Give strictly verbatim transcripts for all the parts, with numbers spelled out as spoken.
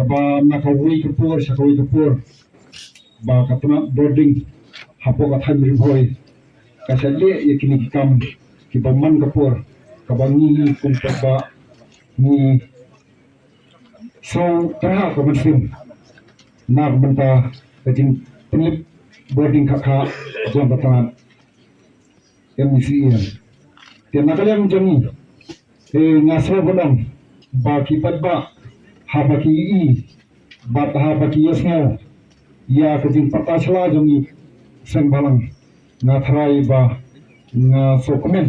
Ba na kawei ka por sha kawei ka por ba ka tnat bording hapoh ka thaiñ Ri Bhoi ka shah leh ïa kine ki kam kiba man ka por, kaba ngi kum paidbah ngi sngew pyrshah ka mynsiem na ka bynta ka jingpynlip bording khah khah jong ka tnat M C L. Te na ka liang jong ngi, eh, nga sngew ban ong ba ki paidbah haba ki ïohi bad haba ki ïohsngew ïa ka jingpyrta sla jong ngi seng bhalang, nga tharai ba nga sngewkmen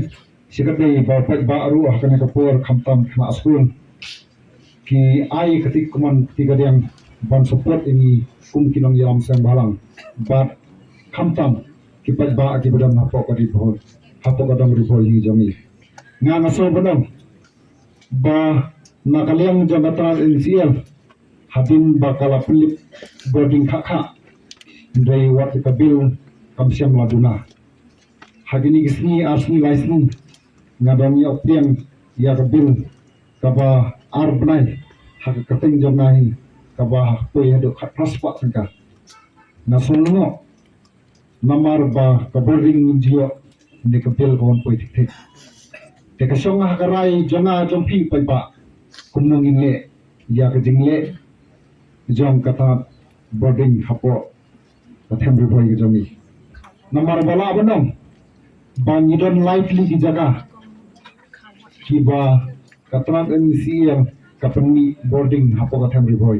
shikatdei ba paidbah ruh ha kane ka por khamtam khynnah skul ki ai kti kmen kti kadiang ban support ïa ngi kum ki nongïalam seng bhalang bad khamtam ki paidbah kiba don hapoh ka Ri Bhoi, hapoh ka dong Ri Bhoi hi jong ngi. Nga nga sngew ban ong ba na ka liang jong ka tnat M C L hadien ba ka la pynlip bording khah khah, hynrei wat ka bill kam shym la duna. Ha kine ki sngi ar sngi lai sngi nga dang ïoh pdiang ïa ka bill kaba ar bnai ha ka kyrteng jong nga hi kaba poi haduh khatphra spah tyngka. Nga sngew lyngngoh namar ba ka bording ngim ju ïoh ne ka bill ka wan poi thik thik. Te ka shong ha ka rai jong nga jong phi paidbah kumno ngin leh ïa ka jingleh jong ka tnat bording hapoh ka them Ri Bhoi ka jong ngi. Namar ba lah ban ong ba ngi don lai tylli ki jaka kiba ka tnat M C L ka pynmih bording hapoh ka them Ri Bhoi.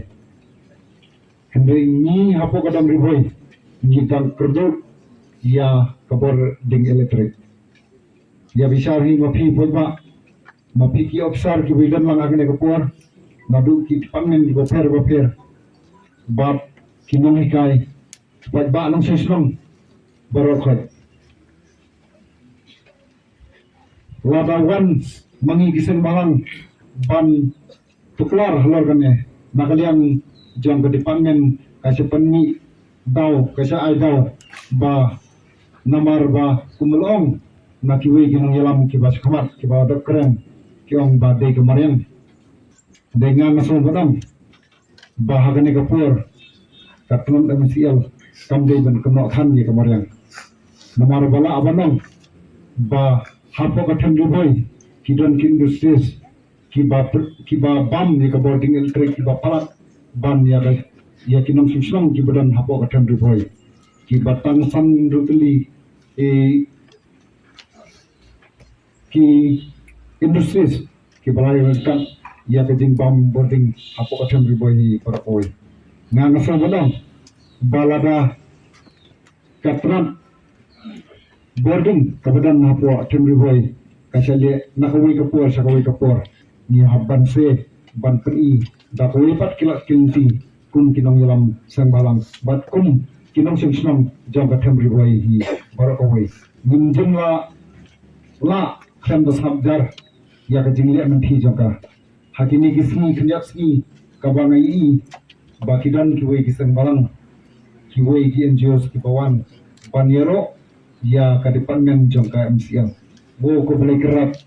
Hynrei ngi hapoh ka dong Ri Bhoi ngi dang kyrduh ïa ka bording electric. Ïa bishar hi ma phi paidbah, ma phi ki ophisar kiba don lang ha kane ka por naduh ki department kiba pher ba pher bad ki nonghikai, paidbah nongshong shnong baroh khoit. Lada wan ma ngi ki seng bhalang ban tuklar halor kane, na ka liang jong ka department ka sha pynmih daw, ka sha ai daw ba namar ba kumba la ong na kiwei ki nongïalam kiba sha khmat kiba dap kren ki ong ba dei ka mariang. Dei nga nga sngew ba dang ba ha kane ka por ka tnat M C L kam dei ban kynnoh than ïa ka mariang. Namar ba lah ban ong ba hapoh ka them Ri Bhoi ki don ki industries kiba pr- kiba bam ïa ka bording electric kiba palat ban ïa ka ïa ki nongshong shnong kiba don hapoh ka them Ri Bhoi kiba tang san ruh tylli, eh, ki industries kiba la ïa ryngkat ïa ka jingbam bording hapoh ka them Ri Bhoi hi para poi. Nga nga sngew ba dang ba lada ka tnat bording kaba don hapoh ka them Ri Bhoi ka sha leh na kawei ka por sha kawei ka por, ngi hap ban sngewbha ban pyni da kawei pat ki lad ki lynti kum ki nongïalam seng bhalang bad kum ki nongshong shnong jong ka them Ri Bhoi hi baroh kawei. Ngim jin la lah khlem da sngap jar ïa ka jingleh mynthi jong ka. Ha kine ki sngi khyndiat sngi kaba nga ïohi ba ki don kiwei ki seng bhalang, kiwei ki N G Os kiba wan ban ïaroh ïa ka department jong ka M C L. Wow, ko Blei kyrpad.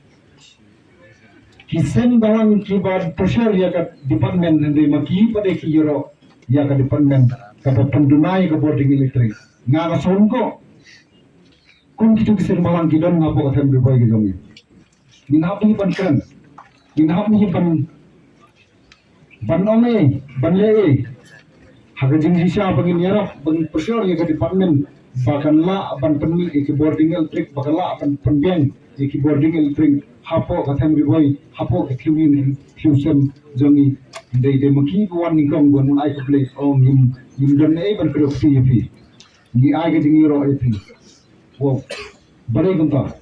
Ki seng bhalang kiba pressure ïa ka department hynrei ma ki pat de ki ïaroh ïa ka department kaba pynduna ïa ka bording electric. Nga nga sngewthuh kum kito ki seng bhalang ki don hapoh ka them Ri Bhoi ka jong ngi. Ngin hap hi ban kren, ngin hap hi ban ban ong ei ban leh ei. Ha ka jingshisha ba ngin ïarap ba ngin pressure ïa ka department ba kan lah ban pynmih ïa ki bording electric, ba kan lah ban pynbiang ïa ki bording electric hapoh ka them Ri Bhoi, hapoh ka thliew ïing thliew sem jong ngi. Dei dei ma ki ba wan nyngkong ban ai khublei, ong ngim ngim don ei ban kren ïa phi. Ngi ai ka jingïaroh ïa phi. Wow. Balei kumta?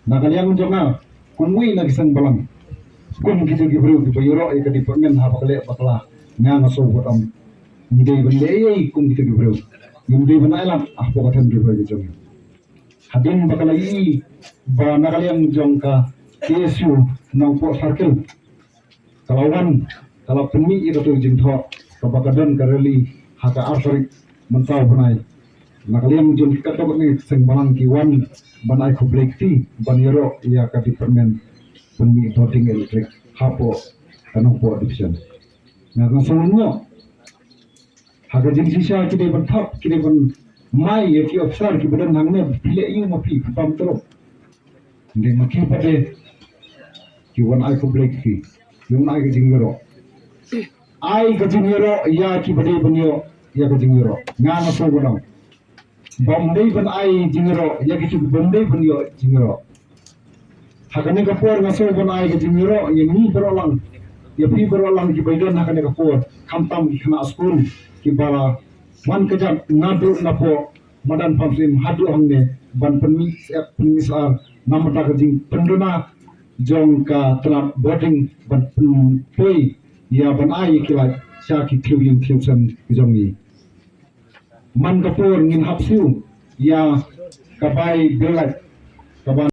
Na ka liang jong nga kum uwei na ki seng bhalang, kum kito ki briew kiba ïaroh ïa ka department ha ba ka leh ba ka la, nga nga sngewbha ban ong ngi dei ban leh ei kum kito ki briew. Ngim dei ban ailad hapoh ka them Ri Bhoi ka jong ngi. Hadien ba ka la ïohi ba na ka liang jong ka K S U Nongpoh Circle ka la wan ka la pynmih ïa kato ka jingthoh kaba ka don ka rally ha ka ar tarik mynta u bnai. Na ka liang jong ki katto katne ki seng bhalang ki wan ban ai khublei kti ban ïaroh ïa ka department pynmih bording electric hapoh ka Nongpoh division. Nga nga sngewthuh Ha ka jingshisha ki dei ban thap, ki dei ban mai ïa ki officer kiba don hangne, phi leh ïa u ma phi, phi pam tyrok. Hynrei ma ki pat de ki wan ai khublei ïa phi, ki wan ai ka jingïaroh. Ai ka jingïaroh ïa kiba dei ban ïoh ïa ka jingïaroh. Nga nga sngewbha ban ong, bym dei ban ai jingïaroh ïa kito kibym dei ban ïoh jingïaroh. Ha kane ka por nga sngewbha ban ai ka jingïaroh ïa ngi baroh lang, ïa phi baroh lang kiba ïadon ha kane ka por, khamtam ki khynnah skul kiba wan kjat naduh napoh madan Pamsiem haduh hangne ban pynmih syep pynmih syar na bynta ka jingpynduna jong ka tnat boarding ban pynpoi ïa ban ai ïa ki lait sha ki thliew ïing thliew sem ki jong ngi. Man ka por ngin hap siew ïa ka bai bill lait kaba